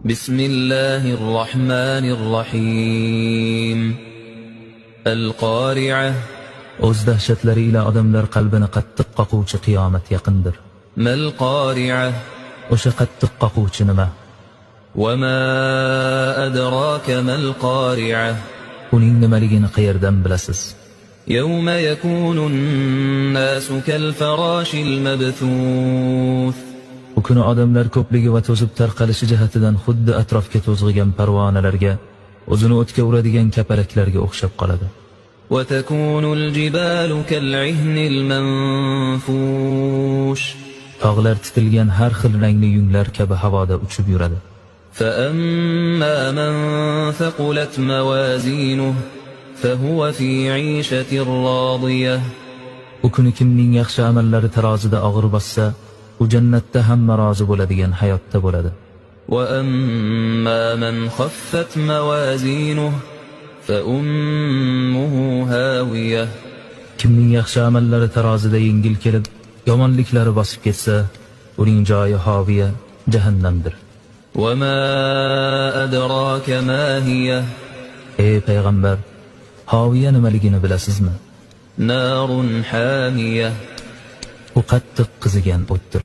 بسم الله الرحمن الرحيم القارعة. O'z dahshatlari ila odamlar qalbini qattiq qoquvchi qiyomat yaqindir. ما القارعة؟ O'sha qattiq qoquvchi nima? وما أدراك ما القارعة؟ Uning nimaligini qayerdan bilasiz? يوم يكون الناس كالفراش المبثوث. U kuni odamlar ko'pligi va to'zib tarqalishi jihatidan xuddi atrofga to'zg'igan parvonalarga, o'zini o'tga uradigan kapalaklarga o'xshab qoladi. وتكون الجبال كالعهن المنفوش. Tog'lar titilgan har xil rangli yunglar kabi havoda uchib yuradi. فأما من ثقلت موازينه فهو في عيشة راضية. U kuni kimning yaxshi amallari tarozida og'ir bossa, u jannatda hamma rozi bo'ladigan hayotda bo'ladi. وأما من خفت موازينه فأمه هاوية. Kimning yaxshi amallari tarozida yengil kelib, yomonliklari bosib ketsa, uning joyi hoviya, jahannamdir. وما أدراك ما هي؟ Ey payg'ambar, hoviya nimaligini bilasizmi? نار حامية. U qattiq qizigan o'tdir.